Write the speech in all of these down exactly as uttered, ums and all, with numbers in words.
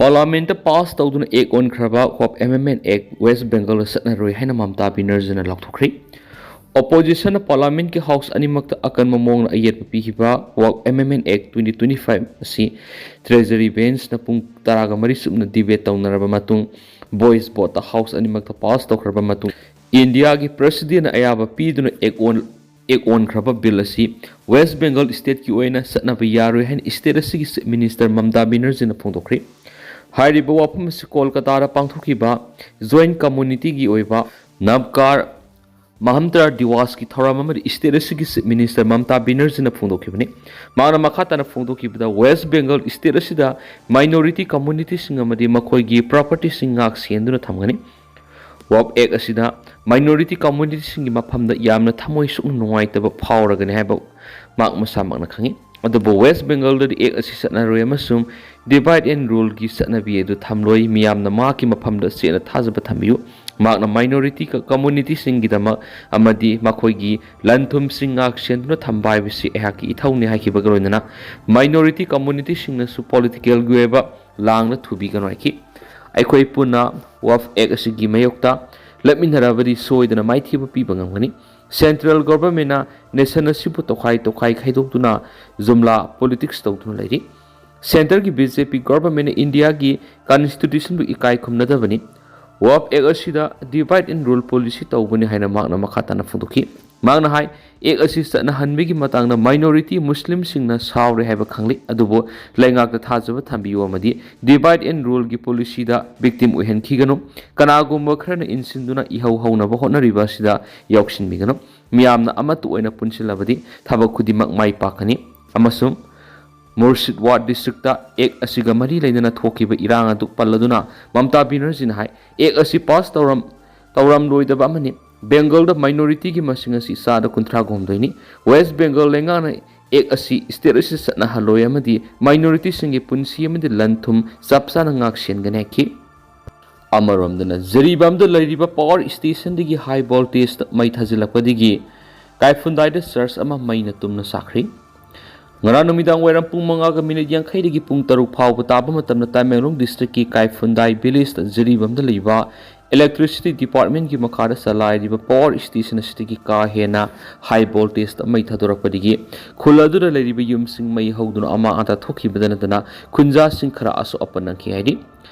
ꯄꯥꯔꯂꯥꯃꯦꯟꯠꯇ pass ꯇꯧꯗꯨꯅ ꯑꯦꯛ ꯑꯣꯟꯈ꯭ꯔꯕ ꯋꯥꯛꯐ amendment ꯑꯦꯛ west ꯕꯦꯡꯒꯜꯗ ꯆꯠꯅꯔꯣꯏ ꯍꯥꯏꯅ ꯃꯃꯇꯥ ꯕꯦꯅꯔꯖꯤꯅ ꯂꯥꯎꯊꯣꯛꯈ꯭ꯔꯦ꯫ ꯑꯣꯄꯣꯖꯤꯁꯟꯅ ꯄꯥꯔꯂꯥꯃꯦꯟꯠꯀꯤ house ꯑꯅꯤꯃꯛꯇ ꯑꯀꯟꯕ ꯃꯑꯣꯡꯗ ꯑꯌꯦꯠꯄ ꯄꯤꯈꯤꯕ ꯋꯥꯛꯐ ꯑꯦꯃꯦꯟꯃꯦꯟꯠ ꯑꯦꯛ ꯇ꯭ꯋꯦꯟꯇꯤ ꯇ꯭ꯋꯦꯟꯇꯤ ꯐꯥꯏꯚ ꯑꯁꯤ ꯇ꯭ꯔꯦꯖꯔꯤ ꯕꯦꯟꯁꯅ ꯄꯨꯡ ꯇꯔꯥꯒ ꯃꯔꯤ ꯆꯨꯞꯅ ꯗꯤꯕꯦꯠ ꯇꯧꯅꯔꯕ ꯃꯇꯨꯡ, ꯚꯣꯏꯁ ꯚꯣꯠꯇ ꯍꯥꯎꯁ ꯑꯅꯤꯃꯛꯇ ꯄꯥꯁ ꯇꯧꯈ꯭ꯔꯕ ꯃꯇꯨꯡ, ꯏꯟꯗꯤꯌꯥꯒꯤ ꯄ꯭ꯔꯦꯁꯤꯗꯦꯟꯠꯅ ꯑꯌꯥꯕ ꯄꯤꯗꯨꯅ ꯑꯦꯛ ꯑꯣꯟ ꯑꯦꯛ ꯑꯣꯟꯈ꯭ꯔꯕ ꯕꯤꯜ ꯑꯁꯤ ꯋꯦꯁ ꯕꯦꯡꯒꯜ ꯁ꯭ꯇꯦꯠꯀꯤ ꯑꯣꯏꯅ ꯆꯠꯅꯕ ꯌꯥꯔꯣꯏ ꯍꯥꯏꯅ ꯁ꯭ꯇꯦꯠ ꯑꯁꯤꯒꯤ ꯆꯤꯐ ꯃꯤꯅꯤꯁꯇꯔ ꯃꯃꯇꯥ ꯕꯦꯅꯔꯖꯤꯅ ꯐꯣꯡꯗꯣꯛꯈ꯭ꯔꯦ꯫ ꯍꯥꯏꯔꯤꯕ ꯋꯥꯐꯝ ꯑꯁꯤ ꯀꯣꯜꯀꯇꯥꯗ ꯄꯥꯡꯊꯣꯛꯈꯤꯕ ꯖꯣꯏꯟꯠ ꯀꯝꯃꯨꯅꯤꯇꯤꯒꯤ ꯑꯣꯏꯕ ꯅꯕꯀꯥꯔ ꯃꯍꯝꯇ꯭ꯔꯥ ꯗꯤꯋꯥꯁꯀꯤ ꯊꯧꯔꯝ ꯑꯃꯗ ꯁ꯭ꯇꯦꯠ ꯑꯁꯤꯒꯤ ꯆꯤꯐ ꯃꯤꯅꯤꯁꯇꯔ ꯃꯃꯇꯥ ꯕꯦꯅꯔꯖꯤꯅ ꯐꯣꯡꯗꯣꯛꯈꯤꯕꯅꯤ꯫ ꯃꯍꯥꯛꯅ ꯃꯈꯥ ꯇꯥꯅ ꯐꯣꯡꯗꯣꯛꯈꯤꯕꯗ, ꯋꯦꯁ ꯕꯦꯡꯒꯜ ꯁ꯭ꯇꯦꯠ ꯑꯁꯤꯗ ꯃꯥꯏꯅꯣꯔꯤꯇꯤ ꯀꯝꯃꯨꯅꯤꯇꯤꯁꯤꯡ ꯑꯃꯗꯤ ꯃꯈꯣꯏꯒꯤ ꯄ꯭ꯔꯣꯄꯔꯇꯤꯁꯤꯡ ꯉꯥꯛ ꯁꯦꯟꯗꯨꯅ ꯊꯝꯒꯅꯤ꯫ ꯋꯥꯛꯐ ꯑꯦꯛ ꯑꯁꯤꯗ ꯃꯥꯏꯅꯣꯔꯤꯇꯤ ꯀꯝꯃꯨꯅꯤꯇꯤꯁꯤꯡꯒꯤ ꯃꯐꯝꯗ ꯌꯥꯝꯅ ꯊꯃꯣꯏ ꯁꯣꯛꯅ ꯅꯨꯡꯉꯥꯏꯇꯕ ꯐꯥꯎꯔꯒꯅꯤ ꯍꯥꯏꯕ ꯃꯍꯥꯛ ꯃꯁꯥꯃꯛꯅ ꯈꯪꯏ꯫ ꯑꯗꯨꯕꯨ ꯋꯦꯁ ꯕꯦꯡꯒꯜꯗꯗꯤ ꯑꯦꯛ ꯑꯁꯤ ꯆꯠꯅꯔꯣꯏ ꯑꯃꯁꯨꯡ ꯗꯤꯚꯥꯏꯗ ꯑꯦꯟ ꯔꯨꯜꯒꯤ ꯆꯠꯅꯕꯤ ꯑꯗꯨ ꯊꯝꯂꯣꯏ꯫ ꯃꯤꯌꯥꯝꯅ ꯃꯍꯥꯛꯀꯤ ꯃꯐꯝꯗ ꯆꯦꯠꯅ ꯊꯥꯖꯕ ꯊꯝꯕꯤꯌꯨ꯫ ꯃꯍꯥꯛꯅ ꯃꯥꯏꯅꯣꯔꯤꯇꯤ ꯀ-, ꯀꯝꯃꯨꯅꯤꯇꯤꯁꯤꯡꯒꯤꯗꯃꯛ ꯑꯃꯗꯤ ꯃꯈꯣꯏꯒꯤ ꯂꯟ ꯊꯨꯝꯁꯤꯡ ꯉꯥꯛ ꯁꯦꯟꯗꯨꯅ ꯊꯝꯕ ꯍꯥꯏꯕꯁꯤ ꯑꯩꯍꯥꯛꯀꯤ ꯏꯊꯧꯅꯤ ꯍꯥꯏꯈꯤꯕꯒ ꯂꯣꯏꯅꯅ ꯃꯥꯏꯅꯣꯔꯤꯇꯤ ꯀꯝꯃꯨꯅꯤꯇꯤꯁꯤꯡꯅꯁꯨ ꯄꯣꯂꯤꯇꯤꯀꯦꯜꯒꯤ ꯑꯣꯏꯕ ꯂꯥꯡꯗ ꯊꯨꯕꯤꯒꯅꯨ ꯍꯥꯏꯈꯤ꯫ ꯑꯩꯈꯣꯏ ꯄꯨꯟꯅ ꯋꯥꯛꯐ ꯑꯦꯛ ꯑꯁꯤꯒꯤ ꯃꯥꯌꯣꯛꯇ ꯂꯦꯞꯃꯤꯟꯅꯔꯕꯗꯤ ꯁꯣꯏꯗꯅ ꯃꯥꯏꯊꯤꯕ ꯄꯤꯕ ꯉꯝꯒꯅꯤ꯫ ꯁꯦꯟꯇ꯭ꯔꯦꯜ ꯒꯣꯚꯔꯟꯃꯦꯟꯠꯅ ꯅꯦꯁꯟ ꯑꯁꯤꯕꯨ ꯇꯣꯈꯥꯏ ꯇꯣꯈꯥꯏ ꯈꯥꯏꯗꯣꯛꯇꯨꯅ ꯖꯨꯝꯂꯥ ꯄꯣꯂꯤꯇꯤꯛꯁ ꯇꯧꯗꯨꯅ ꯂꯩꯔꯤ꯫ ꯁꯦꯟꯇꯔꯒꯤ ꯕꯤ ꯖꯦ ꯄꯤ ꯒꯣꯚꯔꯟꯃꯦꯟꯠꯅ ꯏꯟꯗꯤꯌꯥꯒꯤ ꯀꯟꯁꯇꯤꯇ꯭ꯌꯨꯁꯟꯕꯨ ꯏꯀꯥꯏ ꯈꯨꯝꯅꯗꯕꯅꯤ꯫ ꯋꯥꯛꯐ ꯑꯦꯛ ꯑꯁꯤꯗ ꯗꯤꯚꯥꯏꯗ ꯑꯦꯟ ꯔꯨꯜ ꯄꯣꯂꯤꯁꯤ ꯇꯧꯕꯅꯤ ꯍꯥꯏꯅ ꯃꯍꯥꯛꯅ ꯃꯈꯥ ꯇꯥꯅ ꯐꯣꯡꯗꯣꯛꯈꯤ꯫ ꯃꯍꯥꯛꯅ ꯍꯥꯏ, ꯑꯦꯛ ꯑꯁꯤ ꯆꯠꯅꯍꯟꯕꯒꯤ ꯃꯇꯥꯡꯗ ꯃꯥꯏꯅꯣꯔꯤꯇꯤ ꯃꯨꯁꯂꯤꯝꯁꯤꯡꯅ ꯁꯥꯎꯔꯦ ꯍꯥꯏꯕ ꯈꯪꯂꯤ, ꯑꯗꯨꯕꯨ ꯂꯩꯉꯥꯛꯇ ꯊꯥꯖꯕ ꯊꯝꯕꯤꯌꯨ ꯑꯃꯗꯤ ꯗꯤꯚꯥꯏꯗ ꯑꯦꯟ ꯔꯨꯜꯒꯤ ꯄꯣꯂꯤꯁꯤꯗ ꯚꯤꯛꯇꯤꯝ ꯑꯣꯏꯍꯟꯈꯤꯒꯅꯨ꯫ ꯀꯅꯥꯒꯨꯝꯕ ꯈꯔꯅ ꯏꯟꯁꯤꯟꯗꯨꯅ ꯏꯍꯧ ꯍꯧꯅꯕ ꯍꯣꯠꯅꯔꯤꯕ ꯑꯁꯤꯗ ꯌꯥꯎꯁꯤꯟꯕꯤꯒꯅꯨ꯫ ꯃꯤꯌꯥꯝꯅ ꯑꯃꯠꯇ ꯑꯣꯏꯅ ꯄꯨꯟꯁꯤꯜꯂꯕꯗꯤ ꯊꯕꯛ ꯈꯨꯗꯤꯡꯃꯛ ꯃꯥꯏ ꯄꯥꯛꯀꯅꯤ꯫ ꯑꯃꯁꯨꯡ ꯃꯨꯔꯁꯤꯗꯋꯥꯗ ꯗꯤꯁꯇ꯭ꯔꯤꯛꯇ ꯑꯦꯛ ꯑꯁꯤꯒ ꯃꯔꯤ ꯂꯩꯅꯅ ꯊꯣꯛꯈꯤꯕ ꯏꯔꯥꯡ ꯑꯗꯨ ꯄꯜꯂꯗꯨꯅ ꯃꯃꯇꯥ ꯕꯦꯅꯔꯖꯤꯅ ꯍꯥꯏ, ꯑꯦꯛ ꯑꯁꯤ ꯄꯥꯁ ꯇꯧꯔꯝ-, ꯇꯧꯔꯝꯂꯣꯏꯗꯕ ꯑꯃꯅꯤ꯫ ꯕꯦꯡꯒꯜꯗ ꯃꯥꯏꯅꯣꯔꯤꯇꯤꯒꯤ ꯃꯁꯤꯡ ꯑꯁꯤ ꯆꯥꯗ ꯀꯨꯟꯊ꯭ꯔꯥꯒ ꯍꯨꯝꯗꯣꯏꯅꯤ꯫ ꯋꯦꯁ ꯕꯦꯡꯒꯜ ꯂꯩꯉꯥꯛꯅ ꯑꯦꯛ ꯑꯁꯤ ꯁ꯭ꯇꯦꯠ ꯑꯁꯤꯗ ꯆꯠꯅꯍꯜꯂꯣꯏ ꯑꯃꯗꯤ ꯃꯥꯏꯅꯣꯔꯤꯇꯤꯁꯤꯡꯒꯤ ꯄꯨꯟꯁꯤ ꯑꯃꯗꯤ ꯂꯟ ꯊꯨꯝ ꯆꯞ ꯆꯥꯅ ꯉꯥꯛ ꯁꯦꯟꯒꯅꯤ ꯍꯥꯏꯈꯤ꯫ ꯑꯃꯔꯣꯝꯗꯅ ꯖꯤꯔꯤꯕꯥꯝꯗ ꯂꯩꯔꯤꯕ ꯄꯥꯋꯔ ꯁ꯭ꯇꯦꯁꯟꯗꯒꯤ ꯍꯥꯏ ꯚꯣꯜꯇꯦꯖꯇ ꯃꯩ ꯊꯥꯖꯤꯜꯂꯛꯄꯗꯒꯤ ꯀꯥꯏꯐꯨꯟꯗꯥꯏꯗ ꯆꯔꯆ ꯑꯃ ꯃꯩꯅ ꯇꯨꯝꯅ ꯆꯥꯛꯈ꯭ꯔꯤ꯫ ꯉꯔꯥꯡ ꯅꯨꯃꯤꯗꯥꯡ ꯋꯥꯏꯔꯝ ꯄꯨꯡ ꯃꯉꯥꯒ ꯃꯤꯅꯤꯠ ꯌꯥꯡꯈꯩꯗꯒꯤ ꯄꯨꯡ ꯇꯔꯨꯛ ꯐꯥꯎꯕ ꯇꯥꯕ ꯃꯇꯝꯗ ꯇꯃꯦꯡꯂꯣꯡ ꯗꯤꯁꯇ꯭ꯔꯤꯛꯀꯤ ꯀꯥꯏꯐꯨꯟꯗꯥꯏ ꯚꯤꯂꯦꯖꯇ ꯖꯤꯔꯤꯕꯥꯝꯗ ꯂꯩꯕ ꯏꯂꯦꯛꯇ꯭ꯔꯤꯁꯤꯇꯤ ꯗꯤꯄꯥꯔꯠꯃꯦꯟꯒꯤ ꯃꯈꯥꯗ ꯆꯂꯥꯏꯔꯤꯕ ꯄꯥꯋꯔ ꯁ꯭ꯇꯦꯁꯟ ꯑꯁꯤꯗꯒꯤ ꯀꯥ ꯍꯦꯟꯅ ꯍꯥꯏ ꯚꯣꯜꯇꯦꯖꯇ ꯃꯩ ꯊꯥꯗꯣꯔꯛꯄꯗꯒꯤ ꯈꯨꯜ ꯑꯗꯨꯗ ꯂꯩꯔꯤꯕ ꯌꯨꯝꯁꯤꯡ ꯃꯩ ꯍꯧꯗꯨꯅ ꯑꯃꯥꯡ ꯑꯇꯥ ꯊꯣꯛꯈꯤꯕꯗ ꯅꯠꯇꯅ ꯈꯨꯟꯖꯥꯁꯤꯡ ꯈꯔ ꯑꯁꯣꯛ ꯑꯄꯟ ꯅꯪꯈꯤ ꯍꯥꯏꯔꯤ꯫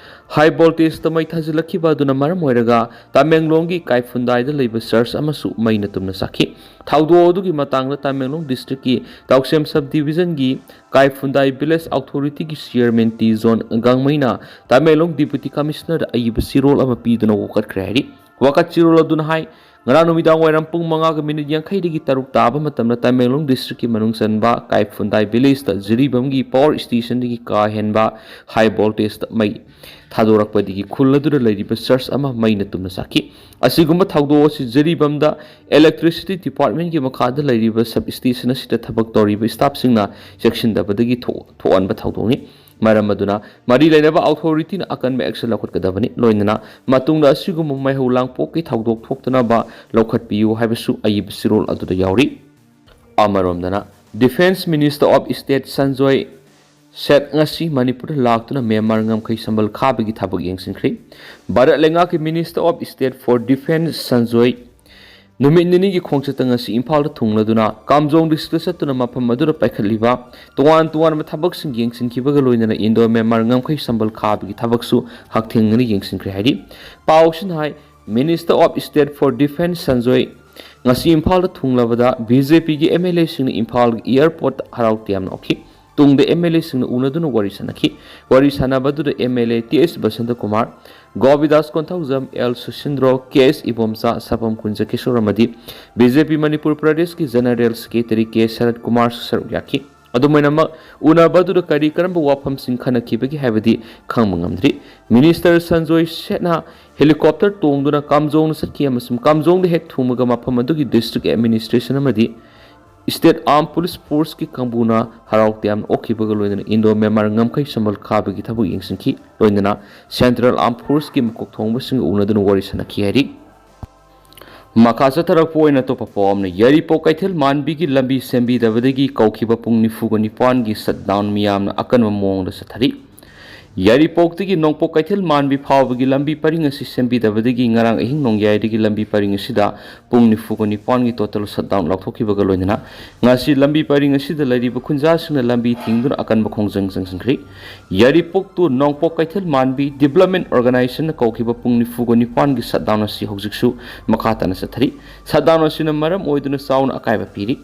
ꯍꯥꯏ ꯚꯣꯜꯇꯦꯖꯇ ꯃꯩ ꯊꯥꯖꯤꯜꯂꯛꯈꯤꯕ ꯑꯗꯨꯅ ꯃꯔꯝ ꯑꯣꯏꯔꯒ ꯇꯃꯦꯡꯂꯣꯡꯒꯤ ꯀꯥꯏꯐꯨꯟꯗꯥꯏꯗ ꯂꯩꯕ ꯆꯔꯆ ꯑꯃꯁꯨ ꯃꯩꯅ ꯇꯨꯝꯅ ꯆꯥꯛꯈꯤ꯫ ꯊꯧꯗꯣꯛ ꯑꯗꯨꯒꯤ ꯃꯇꯥꯡꯗ ꯇꯃꯦꯡꯂꯣꯡ ꯗꯤꯁꯇ꯭ꯔꯤꯛꯀꯤ ꯇꯥꯎꯁꯦꯝ ꯁꯕ ꯗꯤꯕꯤꯖꯟꯒꯤ ꯀꯥꯏꯐꯨꯟꯗꯥꯏ ꯚꯤꯂꯦꯖ ꯑꯣꯊꯣꯔꯤꯇꯤꯒꯤ ꯆꯤꯌꯔꯃꯦꯟ ꯇꯤ ꯖꯣꯟ ꯒꯥꯡꯃꯩꯅ ꯇꯃꯦꯡꯂꯣꯡ ꯗꯤꯄꯨꯇꯤ ꯀꯃꯤꯁꯅꯔꯗ ꯑꯏꯕ ꯆꯦꯔꯣꯜ ꯑꯃ ꯄꯤꯗꯨꯅ ꯋꯥꯀꯠꯈ꯭ꯔꯦ ꯍꯥꯏꯔꯤ꯫ ꯋꯥꯀꯠ ꯆꯦꯔꯣꯜ ꯑꯗꯨꯅ ꯍꯥꯏ, ꯉꯔꯥꯡ ꯅꯨꯃꯤꯗꯥꯡ ꯋꯥꯏꯔꯝ ꯄꯨꯡ ꯃꯉꯥꯒ ꯃꯤꯅꯤꯠ ꯌꯥꯡꯈꯩꯗꯒꯤ ꯇꯔꯨꯛ ꯇꯥꯕ ꯃꯇꯝꯗ ꯇꯃꯦꯡꯂꯣꯡ ꯗꯤꯁꯇ꯭ꯔꯤꯛꯀꯤ ꯃꯅꯨꯡ ꯆꯟꯕ ꯀꯥꯏꯐꯨꯟꯗꯥꯏ ꯚꯤꯂꯦꯖꯇ ꯖꯤꯔꯤꯕꯥꯝꯒꯤ ꯄꯥꯋꯔ ꯁ꯭ꯇꯦꯁꯟꯗꯒꯤ ꯀꯥ ꯍꯦꯟꯕ ꯍꯥꯏ ꯚꯣꯜꯇꯦꯖꯇ ꯃꯩ ꯊꯥꯗꯣꯔꯛꯄꯗꯒꯤ ꯈꯨꯜ ꯑꯗꯨꯗ ꯂꯩꯔꯤꯕ ꯆꯔꯆ ꯑꯃ ꯃꯩꯅ ꯇꯨꯝꯅ ꯆꯥꯛꯈꯤ꯫ ꯑꯁꯤꯒꯨꯝꯕ ꯊꯧꯗꯣꯛ ꯑꯁꯤ ꯖꯤꯔꯤꯕꯥꯝꯗ ꯏꯂꯦꯛꯇ꯭ꯔꯤꯁꯤꯇꯤ ꯗꯤꯄꯥꯔꯠꯃꯦꯟꯒꯤ ꯃꯈꯥꯗ ꯂꯩꯔꯤꯕ ꯁꯕ ꯁ꯭ꯇꯦꯁꯟ ꯑꯁꯤꯗ ꯊꯕꯛ ꯇꯧꯔꯤꯕ ꯁ꯭ꯇꯥꯐꯁꯤꯡꯅ ꯆꯦꯛꯁꯤꯟꯗꯕꯗꯒꯤ ꯊꯣꯛ-, ꯊꯣꯛꯍꯟꯕ ꯊꯧꯗꯣꯛꯅꯤ꯫ ꯃꯔꯝ ꯑꯗꯨꯅ ꯃꯔꯤ ꯂꯩꯅꯕ ꯑꯣꯊꯣꯔꯤꯇꯤꯅ ꯑꯀꯟꯕ ꯑꯦꯛꯁꯟ ꯂꯧꯈꯠꯀꯗꯕꯅꯤ꯫ ꯂꯣꯏꯅꯅ ꯃꯇꯨꯡꯗ ꯑꯁꯤꯒꯨꯝꯕ ꯃꯩꯍꯧ ꯂꯥꯡꯄꯣꯛꯀꯤ ꯊꯧꯗꯣꯛ ꯊꯣꯛꯇꯅꯕ ꯂꯧꯈꯠꯄꯤꯌꯨ ꯍꯥꯏꯕꯁꯨ ꯑꯏꯕ ꯆꯦꯔꯣꯜ ꯑꯗꯨꯗ ꯌꯥꯎꯔꯤ꯫ ꯑꯃꯔꯣꯝꯗꯅ, defence minister of state Sanjay Seth ꯉꯁꯤ ꯃꯅꯤꯄꯨꯔꯗ ꯂꯥꯛꯇꯨꯅ ꯃ꯭ꯌꯥꯟꯃꯥꯔ ꯉꯝꯈꯩ ꯁꯝꯕꯜ ꯈꯥꯕꯒꯤ ꯊꯕꯛ ꯌꯦꯡꯁꯤꯟꯈ꯭ꯔꯤ꯫ ꯚꯥꯔꯠ ꯂꯩꯉꯥꯛꯀꯤ minister of state for defence Sanjay ꯅꯨꯃꯤꯠ ꯅꯤꯅꯤꯒꯤ ꯈꯣꯡꯆꯠꯇ ꯉꯁꯤ ꯏꯝꯐꯥꯜꯗ ꯊꯨꯡꯂꯗꯨꯅ ꯀꯥꯝꯖꯣꯡ ꯗꯤꯁꯇ꯭ꯔꯤꯛꯇ ꯆꯠꯇꯨꯅ ꯃꯐꯝ ꯑꯗꯨꯗ ꯄꯥꯏꯈꯠꯂꯤꯕ ꯇꯣꯉꯥꯟ ꯇꯣꯉꯥꯟꯕ ꯊꯕꯛꯁꯤꯡ ꯌꯦꯡꯁꯤꯟꯈꯤꯕꯒ ꯂꯣꯏꯅꯅ ꯏꯟꯗꯣ ꯃ꯭ꯌꯥꯟꯃꯥꯔ ꯉꯝꯈꯩ ꯁꯝꯕꯜ ꯈꯥꯕꯒꯤ ꯊꯕꯛꯁꯨ ꯍꯛꯊꯦꯡꯅꯅ ꯌꯦꯡꯁꯤꯟꯈ꯭ꯔꯦ ꯍꯥꯏꯔꯤ꯫ ꯄꯥꯎꯁꯤꯅ ꯍꯥꯏ, minister of state for defence Sanjay ꯉꯁꯤ ꯏꯝꯐꯥꯜꯗ ꯊꯨꯡꯂꯕꯗ ꯕꯤ ꯖꯦ ꯄꯤꯒꯤ ꯑꯦꯝ ꯑꯦꯜ ꯑꯦꯁꯤꯡꯅ ꯏꯝꯐꯥꯜꯒꯤ ꯑꯦꯌꯔꯄꯣꯔꯠꯇ ꯍꯔꯥꯎ ꯇꯌꯥꯝꯅ ꯑꯣꯛꯈꯤ꯫ ꯇꯨꯡꯗ ꯑꯦꯝ ꯑꯦꯜ ꯑꯦꯁꯤꯡꯅ ꯎꯅꯗꯨꯅ ꯋꯥꯔꯤ ꯁꯥꯟꯅꯈꯤ꯫ ꯋꯥꯔꯤ ꯁꯥꯟꯅꯕ ꯑꯗꯨꯗ M L A T S Basanta Kumar, Gobindas Konthoujam, L Susindro, K S Ibomcha, Sapam Kunjakishor ꯑꯃꯗꯤ ꯕꯤ ꯖꯦ ꯄꯤ ꯃꯅꯤꯄꯨꯔ ꯄ꯭ꯔꯗꯦꯁꯀꯤ ꯖꯦꯅꯔꯦꯜ ꯁꯦꯀ꯭ꯔꯦꯇꯔꯤ ꯀꯦ ꯁꯔꯠ ꯀꯨꯃꯥꯔꯁꯨ ꯁꯔꯨꯛ ꯌꯥꯈꯤ꯫ ꯑꯗꯨꯃꯥꯏꯅꯃꯛ, ꯎꯅꯕ ꯑꯗꯨꯗ ꯀꯔꯤ ꯀꯔꯝꯕ ꯋꯥꯐꯝꯁꯤꯡ ꯈꯟꯅꯈꯤꯕꯒꯦ ꯍꯥꯏꯕꯗꯤ ꯈꯪꯕ ꯉꯝꯗ꯭ꯔꯤ꯫ ꯃꯤꯅꯤꯁꯇꯔ ꯁꯟꯖꯣꯏ ꯁꯦꯠꯅ ꯍꯦꯂꯤꯀꯣꯞꯇꯔ ꯇꯣꯡꯗꯨꯅ ꯀꯥꯝꯖꯣꯡꯗ ꯆꯠꯈꯤ ꯑꯃꯁꯨꯡ ꯀꯥꯝꯖꯣꯡꯗ ꯍꯦꯛ ꯊꯨꯡꯕꯒ ꯃꯐꯝ ꯑꯗꯨꯒꯤ ꯗꯤꯁꯇ꯭ꯔꯤꯛ ꯑꯦꯗꯃꯤꯅꯤꯁꯇ꯭ꯔꯦꯁꯟ ꯑꯃꯗꯤ ꯁ꯭ꯇꯦꯠ ꯑꯥꯔꯝ ꯄꯨꯂꯤꯁ ꯐꯣꯔꯁꯀꯤ ꯀꯥꯡꯕꯨꯅ ꯍꯔꯥꯎ ꯇꯌꯥꯝꯅ ꯑꯣꯛꯈꯤꯕꯒ ꯂꯣꯏꯅꯅ ꯏꯟꯗꯣ ꯃ꯭ꯌꯥꯟꯃꯥꯔ ꯉꯝꯈꯩ ꯁꯝꯕꯜ ꯈꯥꯕꯒꯤ ꯊꯕꯛ ꯌꯦꯡꯁꯤꯟꯈꯤ꯫ ꯂꯣꯏꯅꯅ ꯁꯦꯟꯇ꯭ꯔꯦꯜ ꯑꯥꯔꯝ ꯐꯣꯔꯁꯀꯤ ꯃꯀꯣꯛ ꯊꯣꯡꯕꯁꯤꯡꯒ ꯎꯅꯗꯨꯅ ꯋꯥꯔꯤ ꯁꯥꯟꯅꯈꯤ ꯍꯥꯏꯔꯤ꯫ ꯃꯈꯥ ꯆꯠꯊꯔꯛꯄ ꯑꯣꯏꯅ ꯑꯇꯣꯞꯄ ꯄꯥꯎ ꯑꯃꯅ, ꯌꯥꯏꯔꯤꯄꯣꯛ ꯀꯩꯊꯦꯜ ꯃꯥꯟꯕꯤꯒꯤ ꯂꯝꯕꯤ ꯁꯦꯝꯕꯤꯗꯕꯗꯒꯤ ꯀꯧꯈꯤꯕ ꯄꯨꯡ ꯅꯤꯐꯨꯒ ꯅꯤꯄꯥꯟꯒꯤ ꯁꯠꯗꯥꯎꯟ ꯃꯤꯌꯥꯝꯅ ꯑꯀꯟꯕ ꯃꯑꯣꯡꯗ ꯆꯠꯊꯔꯤ꯫ ꯌꯥꯏꯔꯤꯄꯣꯛꯇꯒꯤ ꯅꯣꯡꯄꯣꯛ ꯀꯩꯊꯦꯜ ꯃꯥꯟꯕꯤ ꯐꯥꯎꯕꯒꯤ ꯂꯝꯕꯤ ꯄꯔꯤꯡ ꯑꯁꯤ ꯁꯦꯝꯕꯤꯗꯕꯗꯒꯤ ꯉꯔꯥꯡ ꯑꯍꯤꯡ ꯅꯣꯡꯌꯥꯏꯗꯒꯤ ꯂꯝꯕꯤ ꯄꯔꯤꯡ ꯑꯁꯤꯗ ꯄꯨꯡ ꯅꯤꯐꯨꯒ ꯅꯤꯄꯥꯟꯒꯤ ꯇꯣꯇꯦꯜ ꯁꯠꯗꯥꯎꯟ ꯂꯥꯎꯊꯣꯛꯈꯤꯕꯒ ꯂꯣꯏꯅꯅ ꯉꯁꯤ ꯂꯝꯕꯤ ꯄꯔꯤꯡ ꯑꯁꯤꯗ ꯂꯩꯔꯤꯕ ꯈꯨꯟꯖꯥꯁꯤꯡꯅ ꯂꯝꯕꯤ ꯊꯤꯡꯗꯨꯅ ꯑꯀꯟꯕ ꯈꯣꯡꯖꯪ ꯆꯪꯁꯤꯟꯈ꯭ꯔꯤ꯫ ꯌꯥꯏꯔꯤꯄꯣꯛ to ꯅꯣꯡꯄꯣꯛ ꯀꯩꯊꯦꯜ ꯃꯥꯟꯕꯤ ꯗꯤꯕꯂꯞꯃꯦꯟ ꯑꯣꯔꯒꯅꯥꯏꯖꯦꯁꯟꯅ ꯀꯧꯈꯤꯕ ꯄꯨꯡ ꯅꯤꯐꯨꯒ ꯅꯤꯄꯥꯟꯒꯤ ꯁꯠꯗꯥꯎꯟ ꯑꯁꯤ ꯍꯧꯖꯤꯛꯁꯨ ꯃꯈꯥ ꯇꯥꯅ ꯆꯠꯊꯔꯤ꯫ ꯁꯠꯗꯥꯎꯟ ꯑꯁꯤꯅ ꯃꯔꯝ ꯑꯣꯏꯗꯨꯅ ꯆꯥꯎꯅ ꯑꯀꯥꯏꯕ ꯄꯤꯔꯤ꯫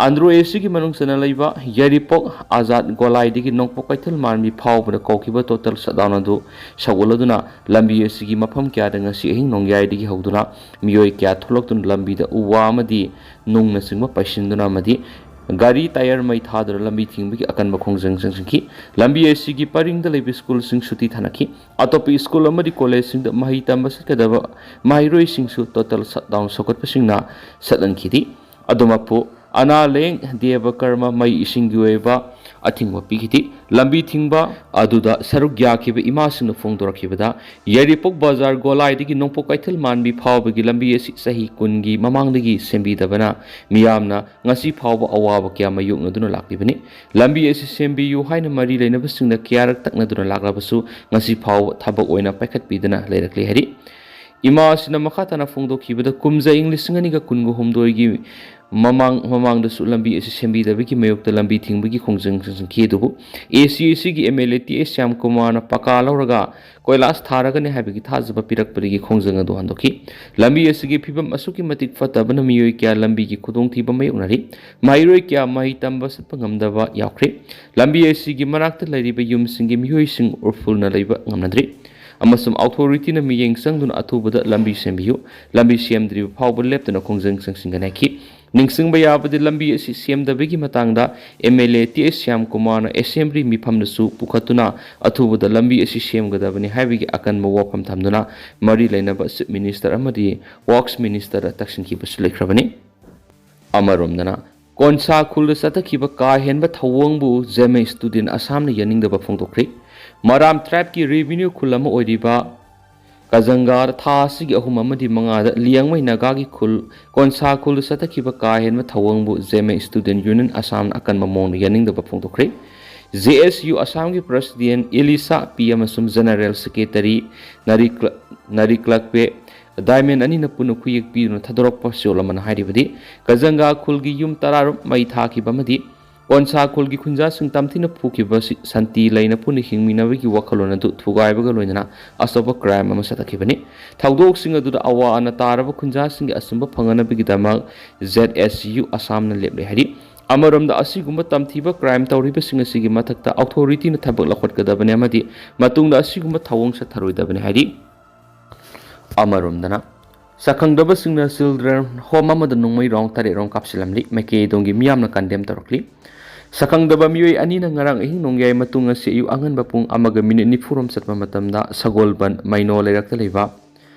ꯑꯟꯗ꯭ꯔꯣ ꯑꯦꯁꯤꯒꯤ ꯃꯅꯨꯡ ꯆꯟꯅ ꯂꯩꯕ ꯌꯥꯏꯔꯤꯄꯣꯛ ꯑꯥꯖꯥꯗ ꯒꯣꯂꯥꯏꯗꯒꯤ ꯅꯣꯡꯄꯣꯛ ꯀꯩꯊꯦꯜ ꯃꯥꯟꯕꯤ ꯐꯥꯎꯕꯗ ꯀꯧꯈꯤꯕ ꯇꯣꯇꯦꯜ ꯁꯠꯗꯥꯎꯟ ꯑꯗꯨ ꯁꯧꯒꯠꯂꯗꯨꯅ ꯂꯝꯕꯤ ꯑꯁꯤꯒꯤ ꯃꯐꯝ ꯀꯌꯥꯗ ꯉꯁꯤ ꯑꯍꯤꯡ ꯅꯣꯡꯌꯥꯏꯗꯒꯤ ꯍꯧꯗꯨꯅ ꯃꯤꯑꯣꯏ ꯀꯌꯥ ꯊꯣꯛꯂꯛꯇꯨꯅ ꯂꯝꯕꯤꯗ ꯎ ꯋꯥ ꯑꯃꯗꯤ ꯅꯨꯡꯅꯆꯤꯡꯕ ꯄꯩꯁꯤꯟꯗꯨꯅ ꯑꯃꯗꯤ ꯒꯥꯔꯤ ꯇꯥꯌꯔ ꯃꯩ ꯊꯥꯗꯨꯅ ꯂꯝꯕꯤ ꯊꯤꯡꯕꯒꯤ ꯑꯀꯟꯕ ꯈꯣꯡꯖꯪ ꯆꯪꯁꯤꯟꯈꯤ꯫ ꯂꯝꯕꯤ ꯑꯁꯤꯒꯤ ꯄꯔꯤꯡꯗ ꯂꯩꯕ ꯁ꯭ꯀꯨꯜꯁꯤꯡ ꯁꯨꯇꯤ ꯊꯥꯅꯈꯤ꯫ ꯑꯇꯣꯞꯄ ꯁ꯭ꯀꯨꯜ ꯑꯃꯗꯤ ꯀꯣꯂꯦꯖꯁꯤꯡꯗ ꯃꯍꯩ ꯇꯝꯕ ꯆꯠꯀꯗꯕ ꯃꯍꯩꯔꯣꯏꯁꯤꯡꯁꯨ ꯇꯣꯇꯦꯜ ꯁꯠꯗꯥꯎꯟ ꯁꯧꯒꯠꯄꯁꯤꯡꯅ ꯆꯠꯍꯟꯈꯤꯗꯦ꯫ ꯑꯗꯨꯃꯛꯄꯨ ꯑꯅꯥ ꯂꯥꯌꯦꯡ, ꯗꯦꯕ ꯀꯔꯃ, ꯃꯩ ꯏꯁꯤꯡꯒꯤ ꯑꯣꯏꯕ ꯑꯊꯤꯡꯕ ꯄꯤꯈꯤꯗꯦ꯫ ꯂꯝꯕꯤ ꯊꯤꯡꯕ ꯑꯗꯨꯗ ꯁꯔꯨꯛ ꯌꯥꯈꯤꯕ ꯏꯃꯥꯁꯤꯡꯅ ꯐꯣꯡꯗꯣꯔꯛꯈꯤꯕꯗ, ꯌꯥꯏꯔꯤꯄꯣꯛ ꯕꯖꯥꯔ ꯒꯣꯂꯥꯏꯗꯒꯤ ꯅꯣꯡꯄꯣꯛ ꯀꯩꯊꯦꯜ ꯃꯥꯟꯕꯤ ꯐꯥꯎꯕꯒꯤ ꯂꯝꯕꯤ ꯑꯁꯤ ꯆꯍꯤ ꯀꯨꯟꯒꯤ ꯃꯃꯥꯡꯗꯒꯤ ꯁꯦꯝꯕꯤꯗꯕꯅ ꯃꯤꯌꯥꯝꯅ ꯉꯁꯤ ꯐꯥꯎꯕ ꯑꯋꯥꯕ ꯀꯌꯥ ꯃꯥꯌꯣꯛꯅꯗꯨꯅ ꯂꯥꯛꯂꯤꯕꯅꯤ꯫ ꯂꯝꯕꯤ ꯑꯁꯤ ꯁꯦꯝꯕꯤꯌꯨ ꯍꯥꯏꯅ ꯃꯔꯤ ꯂꯩꯅꯕꯁꯤꯡꯅ ꯀꯌꯥꯔꯛ ꯇꯛꯅꯗꯨꯅ ꯂꯥꯛꯂꯕꯁꯨ ꯉꯁꯤ ꯐꯥꯎꯕ ꯊꯕꯛ ꯑꯣꯏꯅ ꯄꯥꯏꯈꯠꯄꯤꯗꯅ ꯂꯩꯔꯛꯂꯤ ꯍꯥꯏꯔꯤ꯫ ꯏꯃꯥ ꯑꯁꯤꯅ ꯃꯈꯥ ꯇꯥꯅ ꯐꯣꯡꯗꯣꯛꯈꯤꯕꯗ, ꯀꯨꯝꯖꯥ ꯏꯪ ꯂꯤꯁꯤꯡ ꯑꯅꯤꯒ ꯀꯨꯟꯒ ꯍꯨꯝꯗꯣꯏꯒꯤ ꯃꯃꯥꯡ, ꯃꯃꯥꯡꯗꯁꯨ ꯂꯝꯕꯤ ꯑꯁꯤ ꯁꯦꯝꯕꯤꯗꯕꯒꯤ ꯃꯥꯌꯣꯛꯇ ꯂꯝꯕꯤ ꯊꯤꯡꯕꯒꯤ ꯈꯣꯡꯖꯪ ꯆꯪꯁꯤꯟꯈꯤ, ꯑꯗꯨꯕꯨ ꯑꯦ ꯁꯤ ꯑꯦ ꯁꯤꯒꯤ M L A T S ꯁ꯭ꯌꯥꯝꯀꯨꯃꯥꯔꯅ ꯄꯀꯥ ꯂꯧꯔꯒ ꯀꯣꯏꯂꯥꯁ ꯊꯥꯔꯒꯅꯤ ꯍꯥꯏꯕꯒꯤ ꯊꯥꯖꯕ ꯄꯤꯔꯛꯄꯗꯒꯤ ꯈꯣꯡꯖꯪ ꯑꯗꯨ ꯍꯟꯗꯣꯛꯈꯤ꯫ ꯂꯝꯕꯤ ꯑꯁꯤꯒꯤ ꯐꯤꯕꯝ ꯑꯁꯨꯛꯀꯤ ꯃꯇꯤꯛ ꯐꯠꯇꯕꯅ ꯃꯤꯑꯣꯏ ꯀꯌꯥ ꯂꯝꯕꯤꯒꯤ ꯈꯨꯗꯣꯡꯊꯤꯕ ꯃꯥꯌꯣꯛꯅꯔꯤ꯫ ꯃꯍꯩꯔꯣꯏ ꯀꯌꯥ ꯃꯍꯩ ꯇꯝꯕ ꯆꯠꯄ ꯉꯝꯗꯕ ꯌꯥꯎꯈ꯭ꯔꯦ꯫ ꯂꯝꯕꯤ ꯑꯁꯤꯒꯤ ꯃꯅꯥꯛꯇ ꯂꯩꯔꯤꯕ ꯌꯨꯝꯁꯤꯡꯒꯤ ꯃꯤꯑꯣꯏꯁꯤꯡ ꯎꯔꯐꯨꯜꯅ ꯂꯩꯕ ꯉꯝꯅꯗ꯭ꯔꯤ꯫ ꯑꯃꯁꯨꯡ ꯑꯣꯊꯣꯔꯤꯇꯤꯅ ꯃꯤꯠꯌꯦꯡ ꯆꯪꯗꯨꯅ ꯑꯊꯨꯕꯗ ꯂꯝꯕꯤ ꯁꯦꯝꯕꯤꯌꯨ꯫ ꯂꯝꯕꯤ ꯁꯦꯝꯗ꯭ꯔꯤꯕ ꯐꯥꯎꯕ ꯂꯦꯞꯇꯅ ꯈꯣꯡꯖꯪ ꯆꯪꯁꯤꯟꯒꯅꯤ ꯍꯥꯏꯈꯤ꯫ ꯅꯤꯡꯁꯤꯡꯕ ꯌꯥꯕꯗꯤ, ꯂꯝꯕꯤ ꯑꯁꯤ ꯁꯦꯝꯗꯕꯒꯤ ꯃꯇꯥꯡꯗ M L A T S ꯁ꯭ꯌꯥꯝꯀꯨꯃꯥꯔꯅ ꯑꯦꯁꯦꯝꯕ꯭ꯂꯤ ꯃꯤꯐꯝꯗꯁꯨ ꯄꯨꯈꯠꯇꯨꯅ ꯑꯊꯨꯕꯗ ꯂꯝꯕꯤ ꯑꯁꯤ ꯁꯦꯝꯒꯗꯕꯅꯤ ꯍꯥꯏꯕꯒꯤ ꯑꯀꯟꯕ ꯋꯥꯐꯝ ꯊꯝꯗꯨꯅ ꯃꯔꯤ ꯂꯩꯅꯕ ꯆꯤꯐ ꯃꯤꯅꯤꯁꯇꯔ ꯑꯃꯗꯤ ꯋꯥꯔꯛꯁ ꯃꯤꯅꯤꯁꯇꯔꯗ ꯇꯛꯁꯤꯟꯈꯤꯕꯁꯨ ꯂꯩꯈ꯭ꯔꯕꯅꯤ꯫ ꯑꯃꯔꯣꯝꯗꯅ, ꯀꯣꯟꯁꯥ ꯈꯨꯜꯗ ꯆꯠꯊꯈꯤꯕ ꯀꯥ ꯍꯦꯟꯕ ꯊꯧꯑꯣꯡꯕꯨ ꯖꯦꯃꯦ ꯁ꯭ꯇꯨꯗꯦꯟ ꯑꯁꯥꯝꯅ ꯌꯥꯅꯤꯡꯗꯕ ꯐꯣꯡꯗꯣꯛꯈ꯭ꯔꯤ꯫ ꯃꯔꯥꯝ ꯇ꯭ꯔꯥꯏꯕꯀꯤ ꯔꯦꯚꯤꯅ꯭ꯌꯨ ꯈꯨꯜ ꯑꯃ ꯑꯣꯏꯔꯤꯕ ꯀꯖꯪꯒꯥꯗ ꯊꯥ ꯑꯁꯤꯒꯤ ꯑꯍꯨꯝ ꯑꯃꯗꯤ ꯃꯉꯥꯗ ꯂꯤꯌꯥꯡꯃꯩ ꯅꯥꯒꯥꯒꯤ ꯈꯨꯜ ꯀꯣꯟꯁꯥ ꯈꯨꯜꯗ ꯆꯠꯊꯈꯤꯕ ꯀꯥ ꯍꯦꯟꯕ ꯊꯧꯑꯣꯡꯕꯨ ꯖꯦꯃꯩ ꯁ꯭ꯇꯨꯗꯦꯟꯠ ꯌꯨꯅꯤꯌꯟ ꯑꯁꯥꯝꯅ ꯑꯀꯟꯕ ꯃꯑꯣꯡꯗ ꯌꯥꯅꯤꯡꯗꯕ ꯐꯣꯡꯗꯣꯛꯈ꯭ꯔꯦ꯫ ꯖꯦ ꯑꯦꯁ ꯌꯨ ꯑꯁꯥꯝꯒꯤ ꯄ꯭ꯔꯁꯤꯗꯦꯟꯠ ꯏꯂꯤꯁꯥ ꯄꯤ ꯑꯃꯁꯨꯡ ꯖꯦꯅꯔꯦꯜ ꯁꯦꯀ꯭ꯔꯦꯇꯔꯤ ꯅꯔꯤꯀ꯭ꯂ-, ꯅꯔꯤꯀ꯭ꯂꯛꯄꯦ ꯗꯥꯏꯃꯟ ꯑꯅꯤꯅ ꯄꯨꯟꯅ ꯈꯨꯌꯦꯛ ꯄꯤꯗꯨꯅ ꯊꯥꯗꯣꯔꯛꯄ ꯆꯦꯔꯣꯜ ꯑꯃꯅ ꯍꯥꯏꯔꯤꯕꯗꯤ, ꯀꯖꯪꯒꯥ ꯈꯨꯜꯒꯤ ꯌꯨꯝ ꯇꯔꯥꯔꯨꯛ ꯃꯩ ꯊꯥꯈꯤꯕ ꯑꯃꯗꯤ ꯀꯣꯟꯁꯥ ꯈꯨꯜꯒꯤ ꯈꯨꯟꯖꯥꯁꯤꯡ ꯇꯝꯊꯤꯅ ꯐꯨꯈꯤꯕ ꯑꯁꯤ ꯁꯥꯟꯇꯤ ꯂꯩꯅ ꯄꯨꯟꯅ ꯍꯤꯡꯃꯤꯟꯅꯕꯒꯤ ꯋꯥꯈꯜꯂꯣꯟ ꯑꯗꯨ ꯊꯨꯒꯥꯏꯕꯒ ꯂꯣꯏꯅꯅ ꯑꯆꯧꯕ ꯀ꯭ꯔꯥꯏꯝ ꯑꯃ ꯆꯠꯊꯈꯤꯕꯅꯤ꯫ ꯊꯧꯗꯣꯛꯁꯤꯡ ꯑꯗꯨꯗ ꯑꯋꯥ ꯑꯅꯥ ꯇꯥꯔꯕ ꯈꯨꯟꯖꯥꯁꯤꯡꯒꯤ ꯑꯆꯨꯝꯕ ꯐꯪꯅꯕꯒꯤꯗꯃꯛ ꯖꯦꯗ ꯑꯦꯁ ꯌꯨ ꯑꯁꯥꯝꯅ ꯂꯦꯞꯂꯦ ꯍꯥꯏꯔꯤ꯫ ꯑꯃꯔꯣꯝꯗ, ꯑꯁꯤꯒꯨꯝꯕ ꯇꯝꯊꯤꯕ ꯀ꯭ꯔꯥꯏꯝ ꯇꯧꯔꯤꯕꯁꯤꯡ ꯑꯁꯤꯒꯤ ꯃꯊꯛꯇ ꯑꯣꯊꯣꯔꯤꯇꯤꯅ ꯊꯕꯛ ꯂꯧꯈꯠꯀꯗꯕꯅꯤ ꯑꯃꯗꯤ ꯃꯇꯨꯡꯗ ꯑꯁꯤꯒꯨꯝꯕ ꯊꯧꯑꯣꯡ ꯆꯠꯊꯔꯣꯏꯗꯕꯅꯤ ꯍꯥꯏꯔꯤ꯫ ꯑꯃꯔꯣꯝꯗꯅ, ꯁꯛꯈꯪꯗꯕꯁꯤꯡꯅ ꯆꯤꯜꯗ꯭ꯔꯦꯟ ꯍꯣꯝ ꯑꯃꯗ ꯅꯣꯡꯃꯩ ꯔꯥꯎꯟ ꯇꯔꯦꯠ ꯔꯣꯝ ꯀꯥꯞꯁꯤꯜꯂꯝꯂꯤ꯫ ꯃꯥꯏꯀꯩ ꯑꯗꯣꯝꯒꯤ ꯃꯤꯌꯥꯝꯅ ꯀꯟꯗꯦꯝ ꯇꯧꯔꯛꯂꯤ꯫ ꯁꯛꯈꯪꯗꯕ ꯃꯤꯑꯣꯏ ꯑꯅꯤꯅ ꯉꯔꯥꯡ ꯑꯍꯤꯡ ꯅꯣꯡꯌꯥꯏ ꯃꯇꯨꯡ ꯉꯁꯤ ꯑꯌꯨꯛ ꯑꯉꯟꯕ ꯄꯨꯡ ꯑꯃꯒ ꯃꯤꯅꯤꯠ ꯅꯤꯐꯨ ꯔꯣꯝ ꯆꯠꯄ ꯃꯇꯝꯗ ꯁꯒꯣꯜꯕꯟ ꯃꯩꯅꯣ ꯂꯩꯔꯛꯇ ꯂꯩꯕ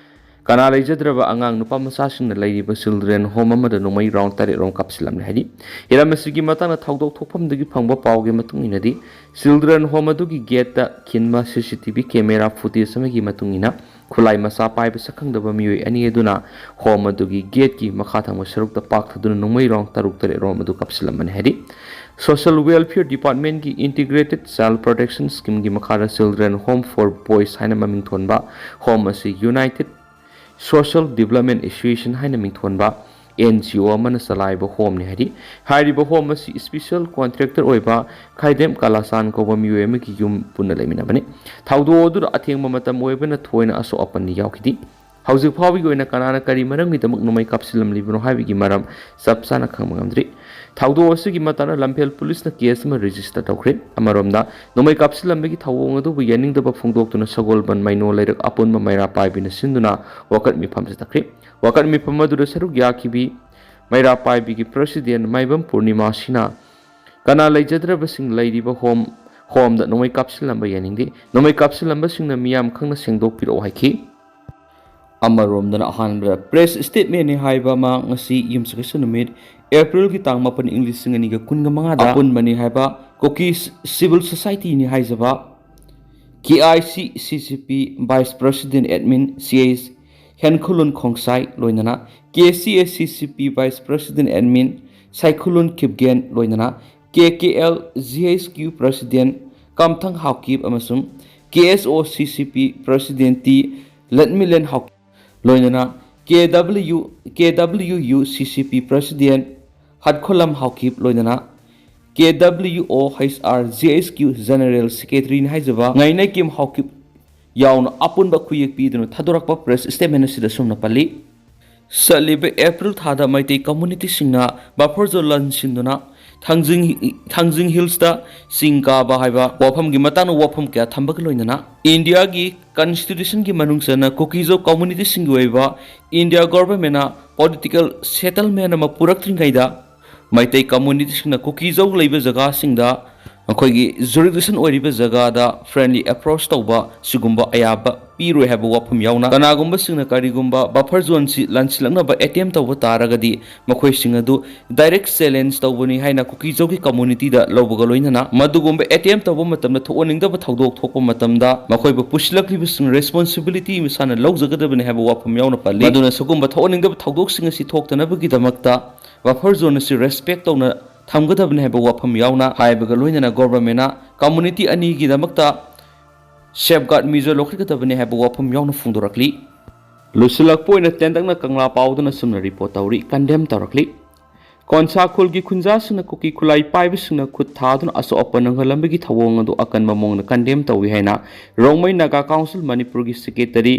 ꯀꯅꯥ ꯂꯩꯖꯗ꯭ꯔꯕ ꯑꯉꯥꯡ ꯅꯨꯄꯥ ꯃꯆꯥꯁꯤꯡꯅ ꯂꯩꯔꯤꯕ ꯆꯤꯜꯗ꯭ꯔꯦꯟ ꯍꯣꯝ ꯑꯃꯗ ꯅꯣꯡꯃꯩ ꯔꯥꯎꯟ ꯇꯔꯦꯠ ꯔꯣꯝ ꯀꯥꯞꯁꯤꯜꯂꯝꯂꯦ ꯍꯥꯏꯔꯤ꯫ ꯍꯤꯔꯝ ꯑꯁꯤꯒꯤ ꯃꯇꯥꯡꯗ ꯊꯧꯗꯣꯛ ꯊꯣꯛꯐꯝꯗꯒꯤ ꯐꯪꯕ ꯄꯥꯎꯒꯤ ꯃꯇꯨꯡ ꯏꯟꯅꯗꯤ, ꯆꯤꯜꯗ꯭ꯔꯦꯟ ꯍꯣꯝ ꯑꯗꯨꯒꯤ ꯒꯦꯠꯇ ꯈꯤꯟꯕ ꯁꯤ C T V camera footage ꯑꯃꯒꯤ ꯃꯇꯨꯡ ꯏꯟꯅ, ꯈꯨꯠꯂꯥꯏ ꯃꯆꯥ ꯄꯥꯏꯕ ꯁꯛꯈꯪꯗꯕ ꯃꯤꯑꯣꯏ ꯑꯅꯤ ꯑꯗꯨꯅ ꯍꯣꯝ ꯑꯗꯨꯒꯤ ꯒꯦꯠꯀꯤ ꯃꯈꯥ ꯊꯪꯕ ꯁꯔꯨꯛꯇ ꯄꯥꯛꯊꯗꯨꯅ ꯅꯣꯡꯃꯩ ꯔꯥꯎꯟ ꯇꯔꯨꯛ ꯇꯔꯦꯠ ꯔꯣꯝ ꯑꯗꯨ ꯀꯥꯞꯁꯤꯜꯂꯝꯕꯅꯤ ꯍꯥꯏꯔꯤ꯫ ꯁꯣꯁꯤꯌꯦꯜ ꯋꯦꯜꯐꯤꯌꯔ ꯗꯤꯄꯥꯔꯠꯃꯦꯟꯠꯀꯤ ꯏꯟꯇꯤꯒ꯭ꯔꯦꯇꯦꯗ ꯆꯥꯏꯜꯗ ꯄ꯭ꯔꯣꯇꯦꯛꯁꯟ ꯁ꯭ꯀꯤꯝꯒꯤ ꯃꯈꯥꯗ ꯆꯤꯜꯗ꯭ꯔꯦꯟ ꯍꯣꯝ ꯐꯣꯔ ꯕꯣꯏꯁ ꯍꯥꯏꯅ ꯃꯃꯤꯡ ꯊꯣꯟꯕ ꯍꯣꯝ ꯑꯁꯤ ꯌꯨꯅꯥꯏꯇꯦꯗ ꯁꯣꯁꯤꯌꯦꯜ ꯗꯤꯕꯂꯞꯃꯦꯟꯠ ꯑꯦꯁꯣꯁꯤꯌꯦꯁꯟ ꯍꯥꯏꯅ ꯃꯤꯡꯊꯣꯟꯕ ꯑꯦꯟ ꯖꯤ ꯑꯣ ꯑꯃꯅ ꯆꯂꯥꯏꯕ ꯍꯣꯝꯅꯤ ꯍꯥꯏꯔꯤ꯫ ꯍꯥꯏꯔꯤꯕ ꯍꯣꯝ ꯑꯁꯤ ꯏꯁꯄꯤꯁꯦꯜ ꯀꯣꯟꯇ꯭ꯔꯦꯛꯇꯔ ꯑꯣꯏꯕ ꯈꯥꯏꯗꯦꯝ ꯀꯥꯂꯥꯁꯥꯟ ꯀꯧꯕ ꯃꯤꯑꯣꯏ ꯑꯃꯒꯤ ꯌꯨꯝ ꯄꯨꯟꯅ ꯂꯩꯃꯤꯟꯅꯕꯅꯤ꯫ ꯊꯧꯗꯣꯛ ꯑꯗꯨꯗ ꯑꯊꯦꯡꯕ ꯃꯇꯝ ꯑꯣꯏꯕꯅ ꯊꯣꯏꯅ ꯑꯁꯣꯛ ꯑꯄꯟꯗꯤ ꯌꯥꯎꯈꯤꯗꯦ꯫ ꯍꯧꯖꯤꯛ ꯐꯥꯎꯕꯒꯤ ꯑꯣꯏꯅ ꯀꯅꯥꯅ ꯀꯔꯤ ꯃꯔꯝꯒꯤꯗꯃꯛ ꯅꯣꯡꯃꯩ ꯀꯥꯞꯁꯤꯜꯂꯝꯂꯤꯕꯅꯣ ꯍꯥꯏꯕꯒꯤ ꯃꯔꯝ ꯆꯞ ꯆꯥꯅ ꯈꯪꯕ ꯉꯝꯗ꯭ꯔꯤ꯫ ꯊꯧꯗꯣꯛ ꯑꯁꯤꯒꯤ ꯃꯇꯥꯡꯗ ꯂꯝꯐꯦꯜ ꯄꯨꯂꯤꯁꯅ ꯀꯦꯁ ꯑꯃ ꯔꯦꯖꯤꯁꯇꯔ ꯇꯧꯈ꯭ꯔꯦ꯫ ꯑꯃꯔꯣꯝꯗ, ꯅꯣꯡꯃꯩ ꯀꯥꯞꯁꯤꯜꯂꯝꯕꯒꯤ ꯊꯧꯑꯣꯡ ꯑꯗꯨꯕꯨ ꯌꯥꯅꯤꯡꯗꯕ ꯐꯣꯡꯗꯣꯛꯇꯨꯅ ꯁꯒꯣꯜꯕꯟ ꯃꯩꯅꯣ ꯂꯩꯔꯛ ꯑꯄꯨꯟꯕ ꯃꯩꯔꯥ ꯄꯥꯏꯕꯤꯅ ꯁꯤꯟꯗꯨꯅ ꯋꯥꯀꯠ ꯃꯤꯐꯝ ꯆꯠꯊꯈ꯭ꯔꯦ꯫ ꯋꯥꯀꯠ ꯃꯤꯐꯝ ꯑꯗꯨꯗ ꯁꯔꯨꯛ ꯌꯥꯈꯤꯕꯤ ꯃꯩꯔꯥ ꯄꯥꯏꯕꯤꯒꯤ ꯄ꯭ꯔꯁꯤꯗꯦꯟꯠ ꯃꯥꯏꯕꯝ ꯄꯨꯔꯅꯤꯃꯥ ꯁꯤꯅ ꯀꯅꯥ ꯂꯩꯖꯗ꯭ꯔꯕꯁꯤꯡ ꯂꯩꯔꯤꯕ ꯍꯣꯝ, ꯍꯣꯝꯗ ꯅꯣꯡꯃꯩ ꯀꯥꯞꯁꯤꯜꯂꯝꯕ ꯌꯥꯅꯤꯡꯗꯦ꯫ ꯅꯣꯡꯃꯩ ꯀꯥꯞꯁꯤꯜꯂꯝꯕꯁꯤꯡꯅ ꯃꯤꯌꯥꯝ ꯈꯪꯅ ꯁꯦꯡꯗꯣꯛꯄꯤꯔꯛꯑꯣ ꯍꯥꯏꯈꯤ꯫ ꯑꯃꯔꯣꯝꯗꯅ, ꯑꯍꯥꯟꯕꯗ ꯄ꯭ꯔꯦꯁ ꯁ꯭ꯇꯦꯠꯃꯦꯟꯠꯅꯤ ꯍꯥꯏꯕ ꯑꯃ ꯉꯁꯤ ꯌꯨꯝꯁꯀꯩꯁ ꯅꯨꯃꯤꯠ ꯑꯦꯄ꯭ꯔꯤꯜꯒꯤ ꯇꯥꯡ ꯃꯥꯄꯟ, ꯏꯪ ꯂꯤꯁꯤꯡ ꯑꯅꯤꯒ ꯀꯨꯟꯒ ꯃꯉꯥꯗ ꯑꯄꯨꯟꯕꯅꯤ ꯍꯥꯏꯕ ꯀꯨꯀꯤ ꯁꯤꯚꯤꯜ ꯁꯣꯁꯥꯏꯇꯤꯅꯤ ꯍꯥꯏꯖꯕ ꯀꯦ ꯑꯥꯏ ꯁꯤ ꯁꯤ ꯁꯤ ꯄꯤ Vice President Admin ꯁꯤ ꯑꯩꯆ ꯍꯦꯟꯈꯨꯂꯨꯟ ꯈꯣꯡꯁꯥꯏ ꯂꯣꯏꯅꯅ ꯀꯦ ꯁꯤ ꯑꯦ ꯁꯤ ꯁꯤ ꯄꯤ Vice President Admin Saikhulun Khipgen ꯂꯣꯏꯅꯅ K K L G H Q President Kamthang Haokip ꯑꯃꯁꯨꯡ K S O C C P President T Lhatminlen Haokip ꯂꯣꯏꯅꯅ K W K W U C C P President Hatkholam Haokip ꯂꯣꯏꯅꯅ K W O H R G H Q General Secretaryꯅꯤ ꯍꯥꯏꯖꯕ ꯉꯥꯏꯅꯩꯀꯤꯝ ꯍꯥꯎꯀꯤꯞ ꯌꯥꯎꯅ ꯑꯄꯨꯟꯕ ꯈꯨꯌꯦꯛ ꯄꯤꯗꯨꯅ ꯊꯥꯗꯣꯔꯛꯄ press statement ꯑꯁꯤꯗ ꯑꯁꯨꯝꯅ ꯄꯜꯂꯤ꯫ ꯆꯠꯂꯤꯕ ꯑꯦꯄ꯭ꯔꯤꯜ ꯊꯥꯗ ꯃꯩꯇꯩ communityꯁꯤꯡꯅ buffer zone ꯂꯥꯟꯁꯤꯟꯗꯨꯅ ꯊꯥꯡꯖꯤꯡ, ꯊꯥꯡꯖꯤꯡ Hillsꯇ ꯆꯤꯡ ꯀꯥꯕ ꯍꯥꯏꯕ ꯋꯥꯐꯝꯒꯤ ꯃꯇꯥꯡꯗ ꯋꯥꯐꯝ ꯀꯌꯥ ꯊꯝꯕꯒ ꯂꯣꯏꯅꯅ ꯏꯟꯗꯤꯌꯥꯒꯤ Constitutionꯒꯤ ꯃꯅꯨꯡ ꯆꯟꯅ ꯀꯨꯀꯤꯖꯧ communityꯁꯤꯡꯒꯤ ꯑꯣꯏꯕ ꯏꯟꯗꯤꯌꯥ governmentꯅ political settlement ꯑꯃ ꯄꯨꯔꯛꯇ꯭ꯔꯤꯉꯩꯗ ꯃꯩꯇꯩ communityꯁꯤꯡꯅ ꯀꯨꯀꯤꯖꯧ ꯂꯩꯕ ꯖꯒꯥꯁꯤꯡꯗ ꯃꯈꯣꯏꯒꯤ jurisdiction ꯑꯣꯏꯔꯤꯕ ꯖꯒꯥꯗ friendly approach ꯇꯧꯕ ꯁꯤꯒꯨꯝꯕ ꯑꯌꯥꯕ ꯄꯤꯔꯣꯏ ꯍꯥꯏꯕ ꯋꯥꯐꯝ ꯌꯥꯎꯅ ꯀꯅꯥꯒꯨꯝꯕꯁꯤꯡꯅ ꯀꯔꯤꯒꯨꯝꯕ buffer zoneꯁꯤ ꯂꯥꯟꯁꯤꯜꯂꯛꯅꯕ attempt ꯇꯧꯕ ꯇꯥꯔꯒꯗꯤ ꯃꯈꯣꯏꯁꯤꯡ ꯑꯗꯨ direct challenge ꯇꯧꯕꯅꯤ ꯍꯥꯏꯅ ꯀꯨꯀꯤꯖꯧꯒꯤ communityꯗ ꯂꯧꯕꯒ ꯂꯣꯏꯅꯅ ꯃꯗꯨꯒꯨꯝꯕ attempt ꯇꯧꯕ ꯃꯇꯝꯗ ꯊꯣꯛꯍꯟꯅꯤꯡꯗꯕ ꯊꯧꯗꯣꯛ ꯊꯣꯛꯄ ꯃꯇꯝꯗ ꯃꯈꯣꯏꯕꯨ ꯄꯨꯁꯤꯜꯂꯛꯂꯤꯕꯁꯤꯡ responsibility ꯃꯁꯥꯅ ꯂꯧꯖꯒꯗꯕꯅꯤ ꯍꯥꯏꯕ ꯋꯥꯐꯝ ꯌꯥꯎꯅ ꯄꯜꯂꯤ꯫ ꯃꯗꯨꯅ ꯁꯤꯒꯨꯝꯕ ꯊꯣꯛꯍꯟꯅꯤꯡꯗꯕ ꯊꯧꯗꯣꯛꯁꯤꯡ ꯑꯁꯤ ꯊꯣꯛꯇꯅꯕꯒꯤꯗꯃꯛꯇ buffer zone ꯑꯁꯤ respect ꯇꯧꯅ ꯊꯝꯒꯗꯕꯅꯤ ꯍꯥꯏꯕ ꯋꯥꯐꯝ ꯌꯥꯎꯅ ꯍꯥꯏꯕꯒ ꯂꯣꯏꯅꯅ governmentꯅ community ꯑꯅꯤꯒꯤꯗꯃꯛꯇ safeguard measure ꯂꯧꯈꯠꯀꯗꯕꯅꯤ ꯍꯥꯏꯕ ꯋꯥꯐꯝ ꯌꯥꯎꯅ ꯐꯣꯡꯗꯣꯔꯛꯂꯤ꯫ ꯂꯣꯏꯁꯤꯜꯂꯛꯄ ꯑꯣꯏꯅ ꯇꯦꯟꯇꯛꯅ ꯀꯪꯂꯥ ꯄꯥꯎꯗꯅ ꯑꯁꯨꯝꯅ report ꯇꯧꯔꯤ, condemn ꯇꯧꯔꯛꯂꯤ꯫ ꯀꯣꯟꯁꯥ ꯈꯨꯜꯒꯤ ꯈꯨꯟꯖꯥꯁꯤꯡꯅ ꯀꯨꯀꯤ ꯈꯨꯠꯂꯥꯏ ꯄꯥꯏꯕꯁꯤꯡꯅ ꯈꯨꯠ ꯊꯥꯗꯨꯅ ꯑꯁꯣꯛ ꯑꯄꯟ ꯅꯪꯍꯜꯂꯝꯕꯒꯤ ꯊꯧꯑꯣꯡ ꯑꯗꯨ ꯑꯀꯟꯕ ꯃꯑꯣꯡꯗ condemn ꯇꯧꯏ ꯍꯥꯏꯅ ꯔꯣꯡꯃꯩ ꯅꯥꯒꯥ ꯀꯥꯎꯟꯁꯤꯜ ꯃꯅꯤꯄꯨꯔꯒꯤ secretary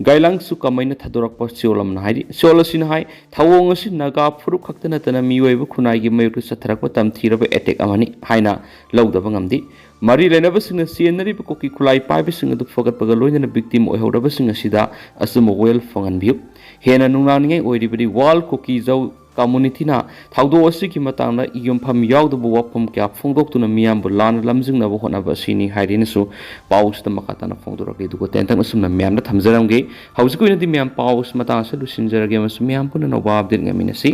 ꯒꯥꯏꯂꯥꯡꯁꯨ ꯀꯃꯩꯅ ꯊꯥꯗꯣꯔꯛꯄ ꯁꯤꯑꯣꯜ ꯑꯃꯅ ꯍꯥꯏꯔꯤ꯫ ꯁꯤꯑꯣꯜ ꯑꯁꯤꯅ ꯍꯥꯏ, ꯊꯧꯑꯣꯡ ꯑꯁꯤ ꯅꯥꯒꯥ ꯐꯨꯔꯨꯞ ꯈꯛꯇ ꯅꯠꯇꯅ ꯃꯤꯑꯣꯏꯕ ꯈꯨꯟꯅꯥꯏꯒꯤ ꯃꯥꯌꯣꯛꯇ ꯆꯠꯊꯔꯛꯄ ꯇꯝꯊꯤꯔꯕ attack ꯑꯃꯅꯤ ꯍꯥꯏꯅ ꯂꯧꯗꯕ ꯉꯝꯗꯦ꯫ ꯃꯔꯤ ꯂꯩꯅꯕꯁꯤꯡꯅ ꯆꯦꯟꯅꯔꯤꯕ ꯀꯨꯀꯤ ꯈꯨꯠꯂꯥꯏ ꯄꯥꯏꯕꯁꯤꯡ ꯑꯗꯨ ꯐꯒꯠꯄꯒ ꯂꯣꯏꯅꯅ victim ꯑꯣꯏꯍꯧꯔꯕꯁꯤꯡ ꯑꯁꯤꯗ ꯑꯆꯨꯝꯕ ꯋꯥꯌꯦꯜ ꯐꯪꯍꯟꯕꯤꯌꯨ꯫ ꯍꯦꯟꯅ ꯅꯨꯡꯅꯥꯡꯅꯤꯡꯉꯥꯏ ꯑꯣꯏꯔꯤꯕꯗꯤ World ꯀꯨꯀꯤ ꯖꯧ communityꯅ ꯊꯧꯗꯣꯛ ꯑꯁꯤꯒꯤ ꯃꯇꯥꯡꯗ ꯌꯨꯝꯐꯝ ꯌꯥꯎꯗꯕ ꯋꯥꯐꯝ ꯀꯌꯥ ꯐꯣꯡꯗꯣꯛꯇꯨꯅ ꯃꯤꯌꯥꯝꯕꯨ ꯂꯥꯟꯅ ꯂꯝꯖꯤꯡꯅꯕ ꯍꯣꯠꯅꯕ ꯑꯁꯤꯅꯤ ꯍꯥꯏꯔꯤꯅꯁꯨ ꯄꯥꯎꯁꯤꯗ ꯃꯈꯥ ꯇꯥꯅ ꯐꯣꯡꯗꯣꯔꯛꯂꯤ꯫ ꯑꯗꯨꯒ ꯇꯦꯟꯇꯛꯅ ꯁꯨꯝꯅ ꯃꯌꯥꯝꯗ ꯊꯝꯖꯔꯝꯒꯦ꯫ ꯍꯧꯖꯤꯛꯀꯤ ꯑꯣꯏꯅꯗꯤ ꯃꯌꯥꯝ ꯄꯥꯎ ꯑꯁꯤ ꯃꯇꯥꯡ ꯑꯁꯤꯗ ꯂꯣꯏꯁꯤꯟꯖꯔꯒꯦ ꯑꯃꯁꯨꯡ ꯃꯌꯥꯝ ꯄꯨꯟꯅ ꯑꯅꯧꯕ update ꯉꯥꯏꯃꯤꯟꯅꯁꯤ꯫